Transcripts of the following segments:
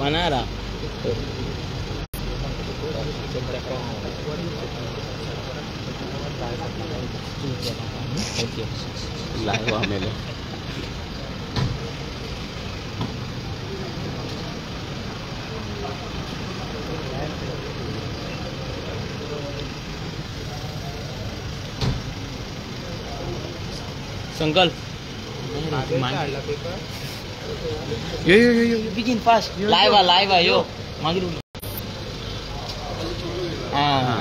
Manara. Live आमेले. संकल्प यो यो यो यो बिगिन फास्ट लाइव आ लाइव आ यो मागीर हां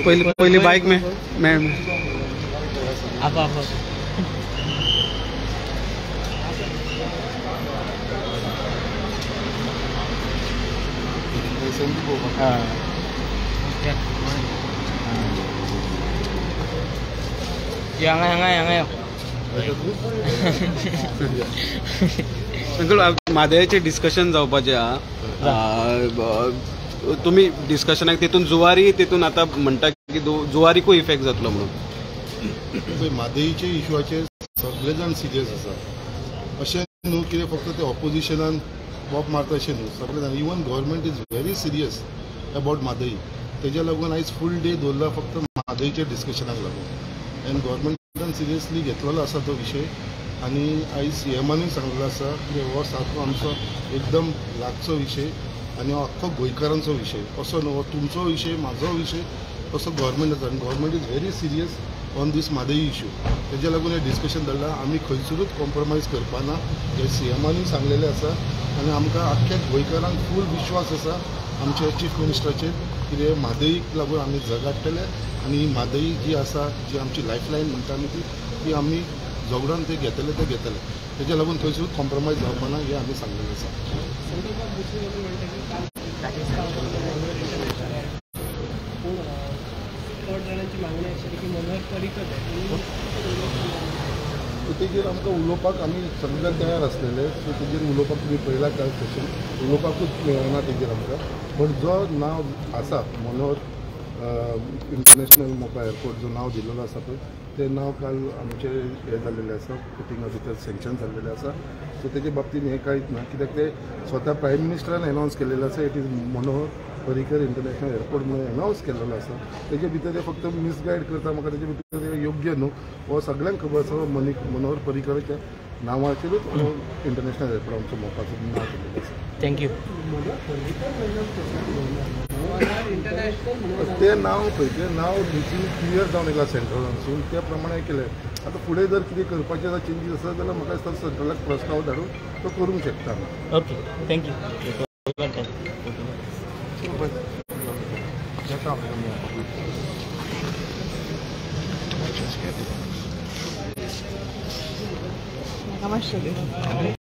पहले पहले बाइक में मैं आप हांगा हांगा हांगा अंकल म्हादयचें डिस्कशन जावपाचें आहा. तुम्ही डिस्कशनाक तितून जुवारी तितून आतां म्हणटा की जुवारीकूय इफेक्ट जातलो म्हणून. म्हादयच्या इशूचेर सगळे जाण सिरियस आसा. अशें न्हू कितें फक्त ते ऑपोजिशनान बोब मारता अशें न्हू, सगळे जाण even government is very serious about Mhadei. तेज्या लागून आयज फूल डे दवरला फक्त म्हादयच्या डिस्कशनाक लागून. आनी गव्हर्मेंटान सिरियसली घेतलेलो आसा तो विशय. आनी आयज सीएमानूय सांगलेलो आसा की हो सारको आमचो एकदम लागचो विशय आनी हो आख्खो गोंयकारांचो विशय असो न्हू, हो तुमचो विशय म्हाजो विशय असो गव्हर्मेंट आसा. आनी government is very serious on this Mhadei issue. तेज्या लागून हें डिस्कशन धाडलां. आमी खंयसरूच कॉम्प्रोमायज करपाना हें सीएमानूय सांगलेलें आसा. आनी आमकां आख्ख्या गोंयकारांक फूल विश्वास आसा आमच्या चीफ मिनिस्टराचेर कितें म्हादयीक लागून आमी झगडटले आनी ही म्हादयी जी आसा जी आमची लायफलायन म्हणटा आमी ती आमी झगडून ते घेतले ते घेतले. तेज्या लागून खंयसरूच कॉम्प्रोमायज जावपाना हें आमी सांगलेलें आसा. तेजेर आमकां उलोवपाक आमी सगळे तयार आसलेले. सो तेजेर उलोवपाक तुमी पळयला काल सेशन उलोवपाकूच मेळना तेजेर आमकां. बट जो नांव आसा मनोहर इंटरनॅशनल मोपा एअरपोर्ट जो नांव दिलेलो आसा पळय तें नांव काल आमचें हें जाल्लेलें आसा, मिटिंगा भितर सँक्शन जाल्लेलें आसा. सो तेजे बाबतीन हें कांयच ना कित्याक ते स्वता प्रायम मिनिस्टरान एनावन्स केल्लेलें आसा. It is Manohar Parrikar international airport म्हणून एनावन्स केल्लेलो आसा. तेजे भितर ते फक्त मिसगायड करता म्हाका तेजे भितर ते योग्य न्हू. हो सगळ्यांक खबर आसा मनोहर पर्रीकराच्या नांवाचेरूच हो इंटरनॅशनल एअरपोर्ट आमचो मोपाचो नांव केल्लें आसा. Thank you. तें नांव पळय तें नांव थंयसून क्लियर जावन येयलां सेंट्रलानसून त्या प्रमाणे केलें. आतां फुडें जर कितें करपाचें जर चेंजीस आसा जाल्यार म्हाका दिसता सेंट्रलाक प्रस्ताव धाडून तो करूंक शकता. Okay thank you. नमस्ते.